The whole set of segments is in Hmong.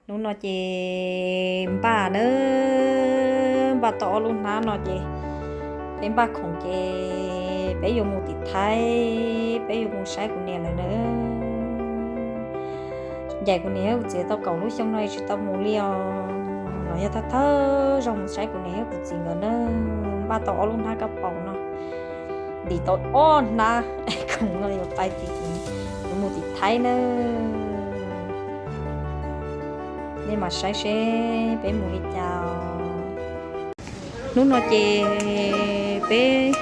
Hnub no ces npaj na, npaj tau ob lub hnab no ces peb npaj khoom ces peb yuav mus tim Thaib, peb yuav mus saib kuv niam lawm na. Ncaim kuv niam thiab kuv txiv tau kaum lub xyoo no tsis tau mus li os, los yog thawj thawj zaug mus saib kuv niam thiab kuv txiv nkawd na. Npaj tau ob lub hnab kab paus no, ntim tau ob hnab khoom no yuav pais tim, yuav mus tim Thaib na. Nej mam saib seb peb mus li cas os. Hnub no ces peb,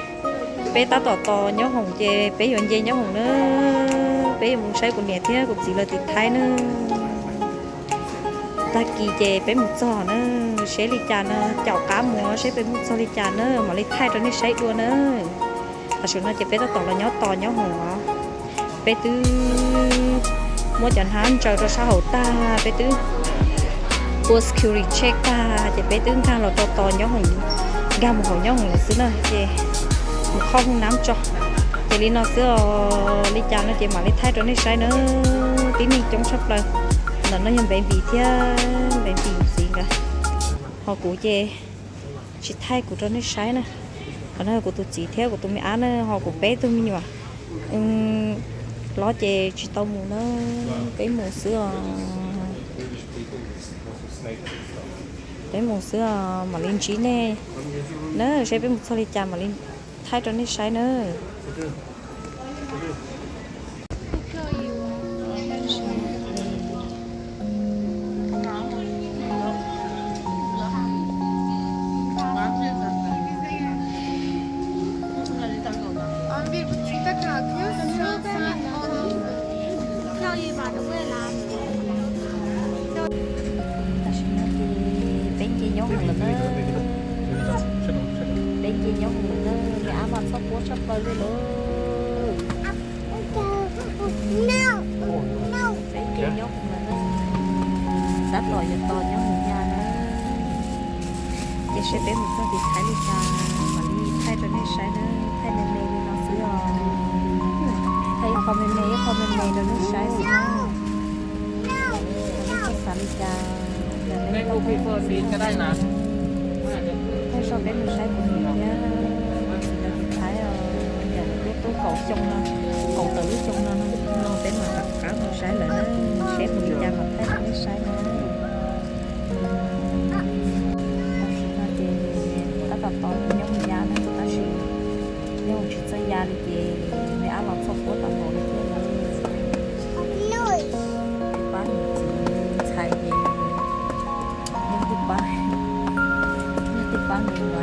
peb tab tom tos nyob hoom ces peb yuav nce nyob hoom na. Peb yuav mus saib kuv niam thiab kuv txiv lawv tim Thaib na. Tag kis ces peb mus txog na, seb li cas no, caum qab mus seb peb mus txog li cas na mam li thaij rau nej saib dua na. Tam sim no ces peb tab tom los nyob tos nyob hoom os. Peb twb muab cov hnab ntsaws rau sab hauv tag, peb twb ua security check tag ces peb twb nkag los rau tos nyob hoom, nkag mus hauv nyob hoom lawm xwb na ces mus khob hoob nab tso. Ces li no xwb os, li cas no ces mam li thaij rau nej saib na. Tib neeg coob tshaj plaws. Ntawm no yog baby thiab, baby txiv nkawd, ho kuv ces tsis thaij kuv rau nej saib na. Qhov no kuv tus txiv thiab kuv tus me ab na, ho kuv peb tug me nyuam hlob ces tsis tau mus na, peb mus xwb os. Peb mus xwb os, mam li ntsib nej na, seb peb mus txog li cas mam li thaij rau nej saib na. Tam sim no ces peb nce nyob hoom lawm na. Peb nce nyob hoom lawm na, me ab mas txhob quab tshaj plaws li lawm. Peb nce nyob hoom lawm na, tab tom yuav tos nyob hoom ya na. Ces seb peb mus txog tim Thaib li cas mam li thaij rau nej saib na, thaij me me li no xwb os. Thaij ib qho me me ib qho me me rau nej saib xwb na. Nej txhob xav li cas, yog nej tau, thaij zog peb mus saib kuv niam thiab txiv lawv tim Thaib os. Yog lawv twb tub kaum xyoo no, kaum tawm lub xyoo no no peb mam rov qab mus saib lawm na, seb mus li cas mam thaij rau nej saib na. Tam sim no ces tab tom tos nyob hoom ya na, tab sis nyob hoom tsis txawj ya li ces me ab los txog puab tom npaum li thiab na. Twb pab niam txiv ntxhais ces yeej twb pab, yeej twb pab nkees no.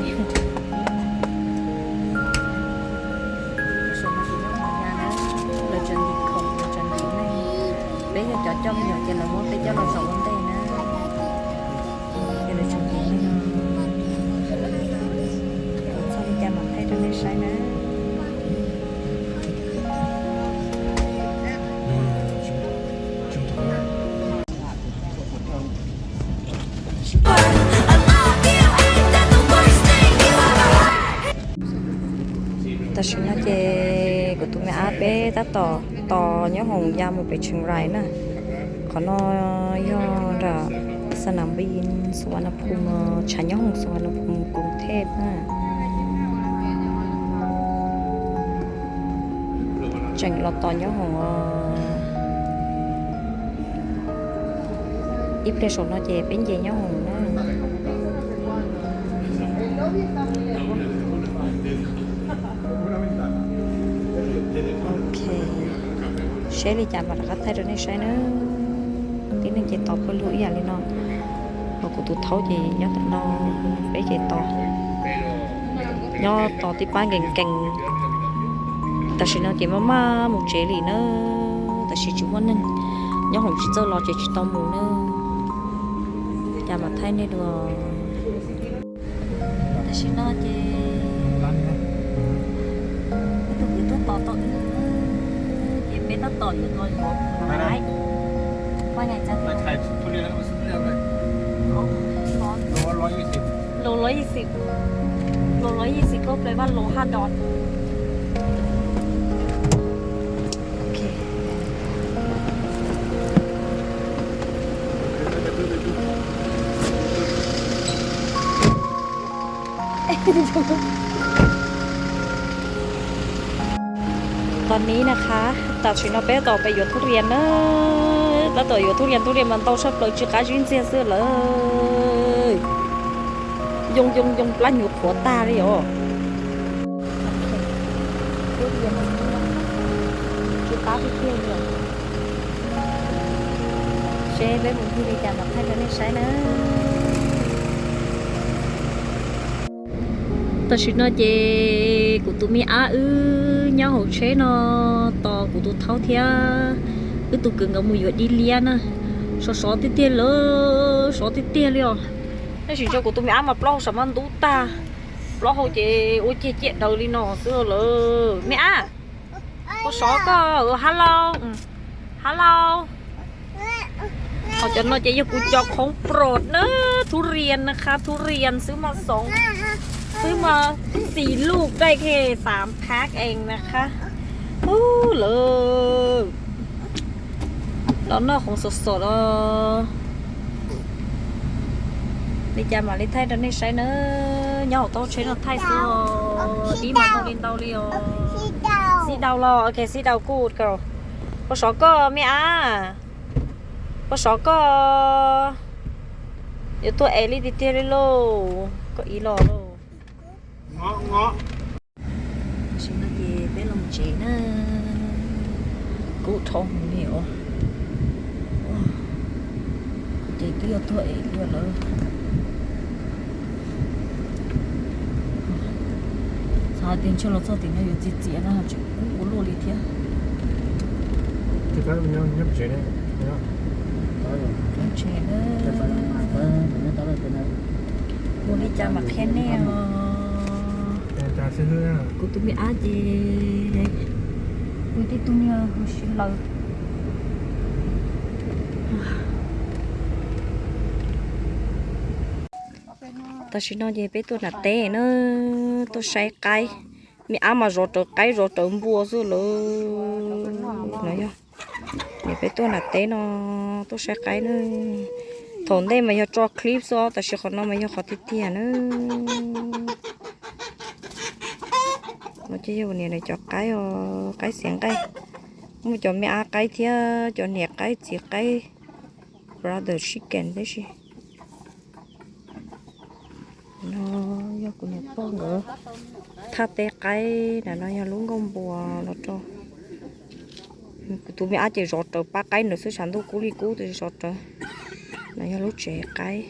Tam sim no ces nyob hoom ya na, lawv tseem ntim khoom, lawv tseem ntim neeg. Peb yog cov coj me nyuam ces lawv muab peb coj los zaum ua ntej na. Ces lawv tseem ntim neeg no, txog li cas mam thaij rau nej saib na. Tam sim no ces kuv tus me ab peb tab tom tos nyob hoom ya mus pem Chiang Rai na. Qhov no yog nram Sanam Bin Suvarnabhumi, tshav nyob hoom Suvarnabhumi Kruñtheb na. Tseem los tos nyob hoom os. Ib pliag saum no ces peb nce nyob hoom na. Ok, seb li cas mam rov qab thaij rau nej saib na. Tib neeg ces tos pawg lug ib yam li no, ho kuv tus thaub ces nyob tom no, peb ces tos, nyob tos tib pab nkees nkees. Tam sim no ces maj maj mus tsev li na, tam sim tsis muaj neeg, nyob hoom tsis txawj los ces tsis tau mus na. Cas mam thaij nej dua. Tam sim no ces ib tug kwv tuaj tos tau wb, ces peb tab tom yuav los yuav mus lawm. Los los yis xim, los los yis xim koj ple vaj los haj dos. Ok. Tam sim no peb tab tom pem yuav thub rias na, tab tom yuav thub rias, thub rias mas ntau tshaj plaws tsis qab zib ntxiag xwb lawm. Yoo yoo yoo plab hnyuv qhuav tag li os. Tsis qab tiag tiag li. Seb peb mus ncig li cas mam thaij rau nej saib na. Tam sim no ces kuv tus me ab wb nyob hauv tsheb no tos kuv tus thaub thiab wb tus kwv nkawd mus yuav dib liab na. Sov sov tiag tiag lawm, sov tiag tiag li os. Tab sis ntshe kuv tus me ab mas plaub hau saum mas ntub tag, plaub hau ces ua ceg ciaj daws li no xwb lawm. Me ab, ua sov koj, hello, hello. Ho cov no ces yog kuv cov qhoob prot na, thub rias na, qhab thub rias xwb mas xoom, xwb mas xis luj dai khe xav phab ees na qhab. Ub lawm, los noj qhoob sov sov los. Li cas mam li thaij rau nej saib na. Nyob hauv taub tsheb no thaij xwb os, dib mas ntau li ntau li os. Sit down los, ok, sit down, good girl. Ua sov koj me ab, ua sov koj. Yuav tuaj ev li tiag tiag li lauj, koj ib los lauj. Tam sim no ces peb los tsev na. Kub dhau mus li os. Ces twb yog tuag es tuag lawm. Xav hais tias ntshe los txog tim no yuav txias txias na, tseem kub ua luaj li thiab. Ua li cas mam qhia nej os. Kuv tus me ab ces kuv tib tug niag huv si lawm. Tam sim no ces peb tuaj nram teb na, tuaj saib qaib. Me ab mas zov rawv qaib zov rawv npua xwb lawm. No yog, peb tuaj nram teb no tuaj saib qaib na. Thaum ntej mas yog tso clip xwb, tab sis qhov no mas yog qhov tiag tiag na. No ces yog niam nws cov qaib os, qaib xiav nqaij. Muaj cov me ab qaib thiab cov niam qaib txiv qaib, brother chicken tib si. No yog kuv niam pog nkawd thaj teb qaib, nram no yog lub nkuaj npua los rau. Kuv tus me ab ces zov rawv pab qaib nws xwb, tshav ntuj kub li kub tab sis zov rawv. No yog lub tsev qaib,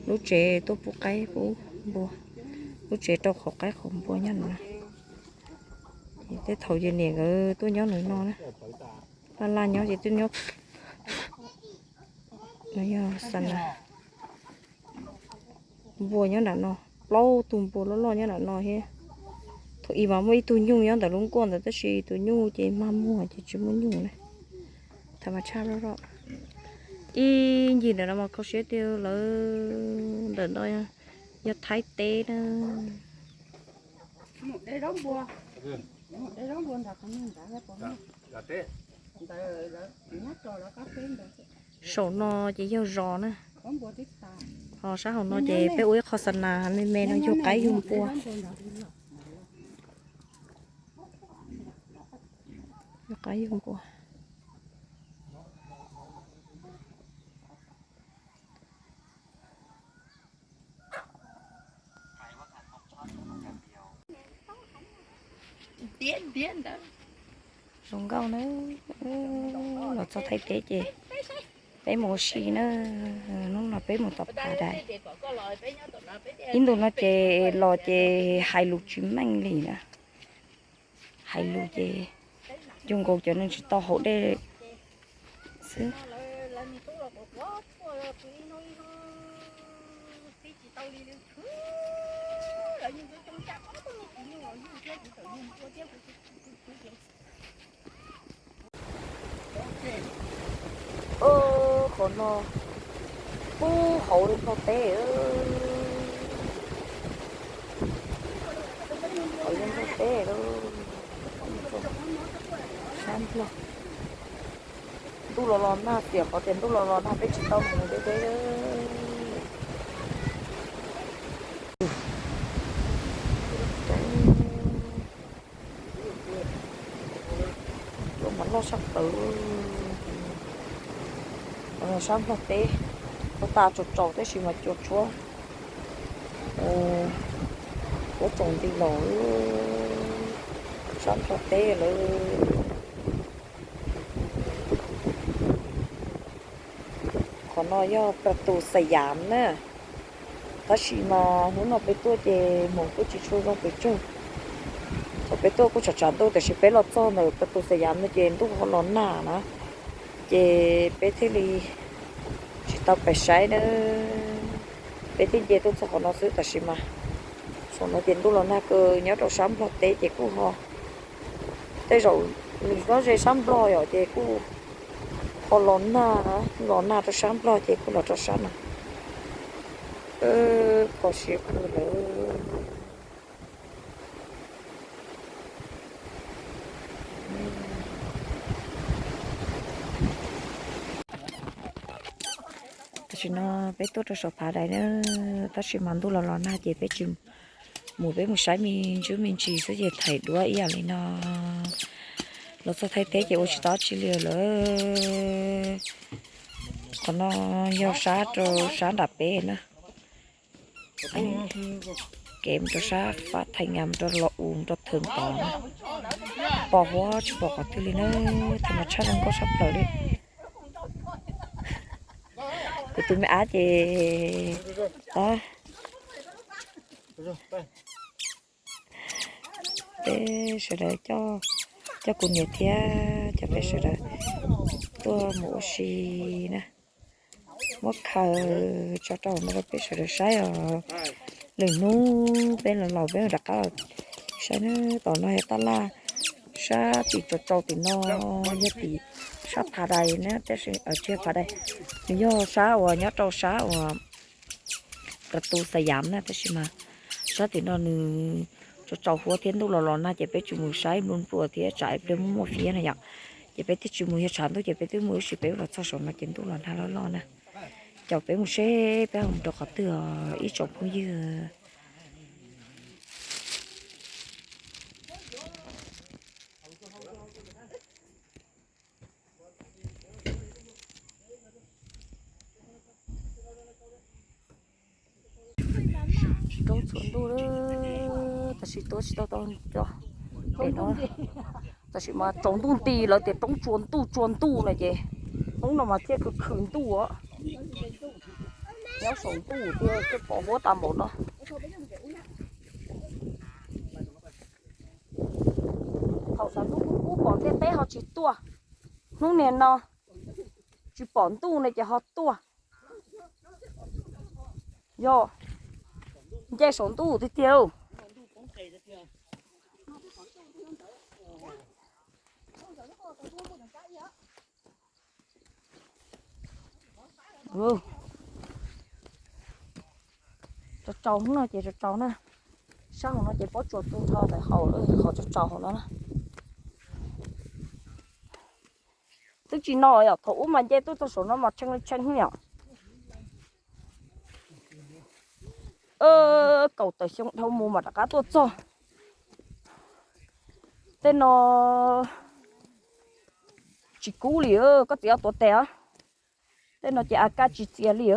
lub tsev tuaj pub qaib pub npua, lub tsev rau qhov qaib qhov npua nyob no. Tej thaum yus niam nkawd tuaj nyob nws no na, laj laj nyob ces tuaj nyob. No yog xa nas, npua nyob nram no, plaub tug npua loj loj nyob nram no thiab. Thaum ub mas muaj ib tug nyuj nyob ntawm lub nkuaj ntawd tab sis tus nyuj ces mag muag ces tsis muaj nyuj lawm. Tham mas tshaj loj loj. Ib ncig ntawm no mas kho siab tiag, lawv ntawm no yog Thaib teb na. Saum no ces yog zos na, ho sab hauv no ces peb ua ib qho xa nas me me no yug qaib yug npua. Yug qaib yug npua. Zoo nkauj na, los txog Thaib teb ces peb mus ua si na, hnub no peb mus tom Phas Dais. Ib ntus no ces los ces hais lus tsis meej li na. Hais lus ces zoo nkaus cov neeg tsis tau haus dej xwb. Qhov no pub hauv lub npog teb, hauv lub npog teb lawm. Sab nplog. Ntuj los los nag, tiam qhov tias ntuj los los nag peb tsis tau mus deb deb. Sab Nplog teb, tau tas tsaus tsaus tab sis mas cua tshuab, tshuab tsaus nti los sab Nplog teb lawm. Qhov no yog Pab Tus Xas Yas na. Tab sis mas hnub no peb tuaj ces hmoov kuj tsis tshua zoo pes tsawg. Thaum peb tuaj kuj tshav tshav ntuj, tiam sis peb los txog ntawm Pab Tus Xas Yas no ces ntuj ho los nag na, ces peb thiaj li tsis tau pais saib na. Peb thiaj nce tuaj txog qhov no xwb, tab sis mas saum no ces ntuj los nag kawg. Nyob rau sab Nplog teb ces kuj ho tej zaum nws nyob ze sab Nplog yom, ces kuj ho los nag, los nag rau sab Nplog ces kuj los rau sab no. Kho siab kawg lawm. Tam sim no peb tuaj rau saum Phav Dais na, tab sis mas ntuj los los nag ces peb tsis mus, peb mus saib me ntsuj me ntsis xwb ces thaij duab ib yam li no. Los txog Thaib teb ces ua tsis tau dab tsi li lawm. Qhov no yog sab rau sab nram peb na, kev mus rau sab Fab Thais Nyas, mus rau Los Us, mus rau Theem tod na. Pos huab tsis pom qhov twg li na, thaum no tshaj zoo nkauj tshaj plaws li. Kuv tus me ab ces tab, peb sawv daws, coj kuv niam thiab coj peb sawv daws tuaj mus ua si na. Muab khaws tso rau no rau peb sawv daws saib os. Lwm hnub peb los laus peb mam rov qab saib na. Tom no yog tab laj, sab tim tsaus tsaus tim no yog tim sab Phav Dais na, tab sis tsis yog Phav Dais, nws yog sab uas nyob rau sab uas Pab Tus Xas Yas na, tab sis mas sab tim no nws tsaus tsaus huab thiab ntuj los los nag ces peb tsis mus saib nplua nplua thiab tsam ib pliag muaj muaj fiab na yom. Ces peb thiaj tsis mus, yog tshav ntuj ces peb twb mus, tab sis peb los txog saum no ces ntuj los nag loj loj na. Caum peb mus seb peb ho mus rau qhov twg os ib tsoom phooj ywg. Roob tsuas ntuj, tab sis tuaj tsis tau tau cov, tab sis mas tsaus ntuj nti lawv tias roob tsuas ntuj tsuas ntuj na ces hnub no mas thiaj khwv khwv ntuj os. Nyob saum ntuj thiaj pom huab tas npaum no. Thaum xav ntuj kub kub pom ntiaj teb ho tsis tuaj, hnub niaj no tsis pom ntuj ne ces ho tuaj. Yog nce saum ntuj tiag tiag. Tsaus tsaus no ces tsaus tsaus na. Sab hauv no ces pob tsuas tu nrho ntawm hauv, qhov tsaus tsaus hauv no na. Twb tsis no yom, thaum ub mas nce tuaj txog saum no mas tshee li tshee yom. Kaum tawm xyoo dhau mus mam rov qab tuaj txog. Tej no tsis kub li, koj txiv ob tuav tes os. Tej no ces a kaj tsis txias li.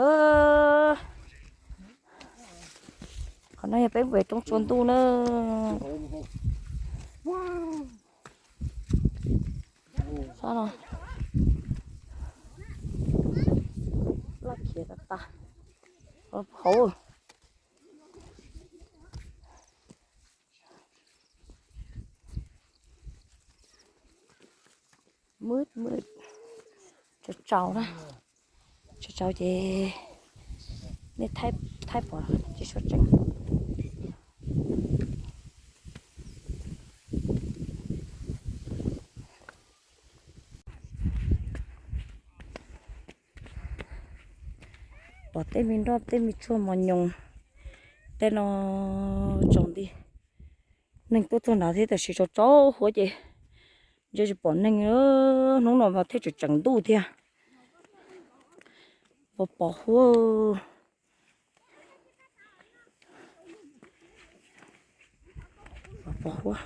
Qhov no yog peb npem roob tsua ntuj na. Laj khiav tas tas hauv. Tsaus tsaus na, tsaus tsaus ces nej thaij pom tsis suav tseeb. Pom tej me nroj tej me tshuaj mos nyoos, tej no tsaus nti. Neeg tuaj txog nrad thiab tab sis tsaus tsaus huab ces ntshe tsis pom neeg. Hnub no mas thiaj tseem tseem ntuj thiab. Pos pos huab. Pos pos huab.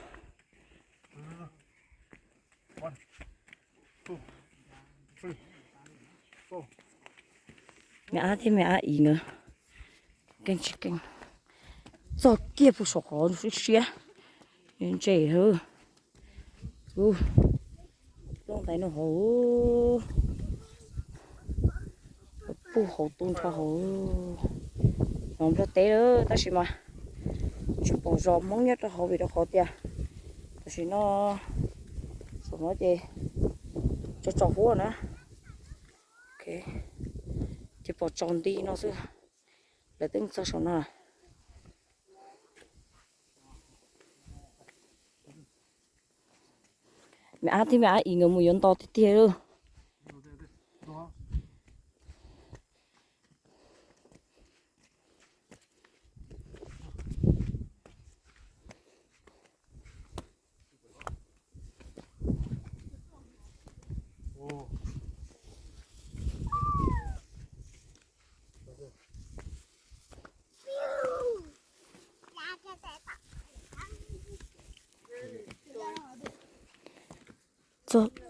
Me ab thiab me ab ib nkawd keej tsis keej, txog kiag puag saum qhov siab siab ntse. Plooj ntais no hauv, puag hauv tu nrho hauv, no Nplog teb lawm tab sis mas tsis pom zos Hmoob nyob rau hauv vim rau qhov tias tam sim no saum no ces tso tso huab na. Ces pom tsaus nti no xwb, lawv twb txog saum no. Me ab thiab me ab ib nkawd mus yuav nto tiag tiag lawm.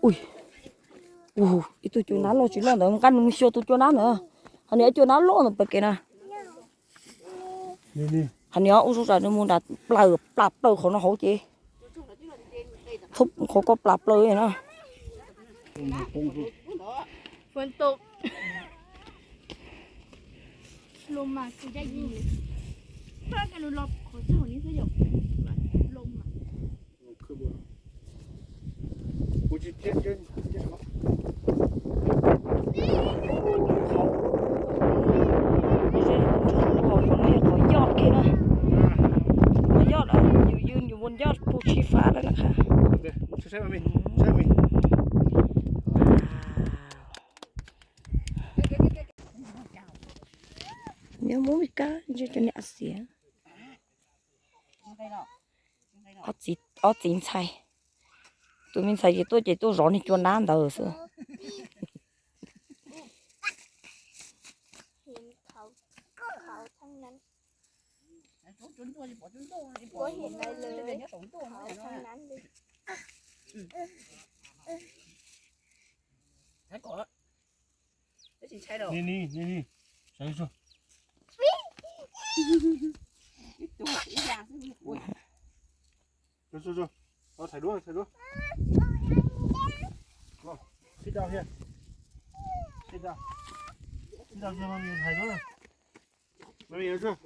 Ui, ib tug cua nab loj tsis loj ntawd, nqa nws mus xyuas tus cua nab ntawd. Hos niam, cua nab loj ntawd pem kev na. Hos niam, ua zoo tsam nws mus nram plaws, plas plaws qhov no hauv ces, qhov ko plas plaws na. Qhov no yog qhov yoj kiag na, qhov yoj lawm, yus yws yus mus yoj puv tsis fab lawm na. Nyob Hmoob Mes Kab ntshe cov niag Axias. Ob txiv ntxhais, tus me ntxhais ces tuaj ces tuaj zov niag cua nab ntawd xwb. Thaiv duab, thaiv duab. Sit down here. Sit down. Sit down here, mommy, thaiv duab. Mommy, thaiv duab.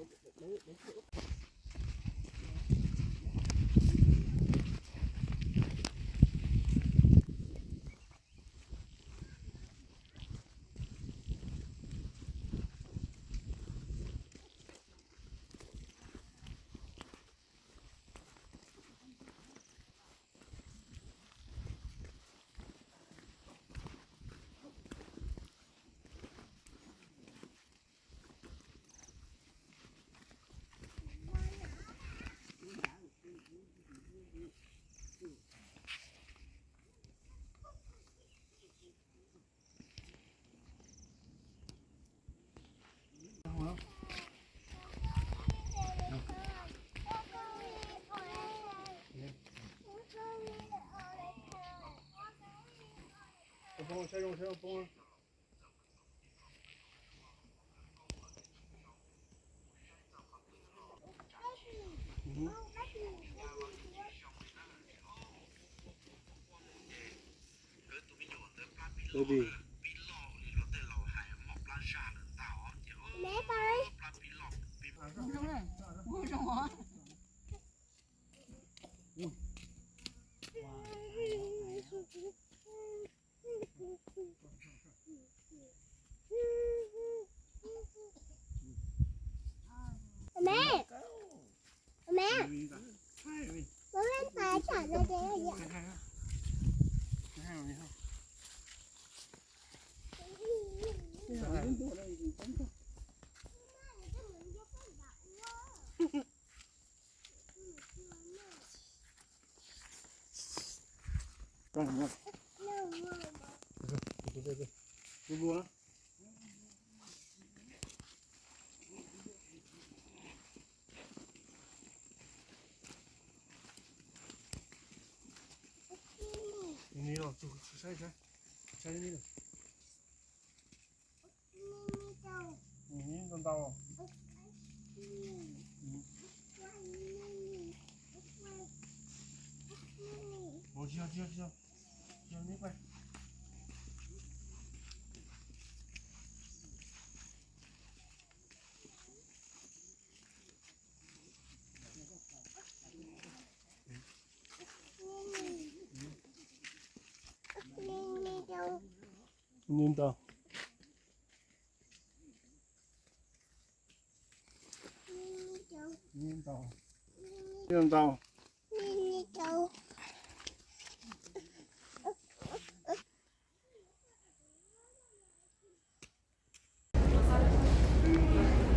Baby.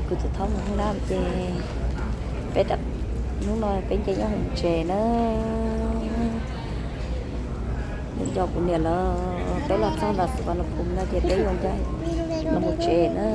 Kuv tus thab mus hoob dab ces peb, hnub no peb nce nyob hauv tsev na. Nco kuv niam lawv, peb los txog ntawm Xavannaphum no ces peb yuav nce los mus tsev na.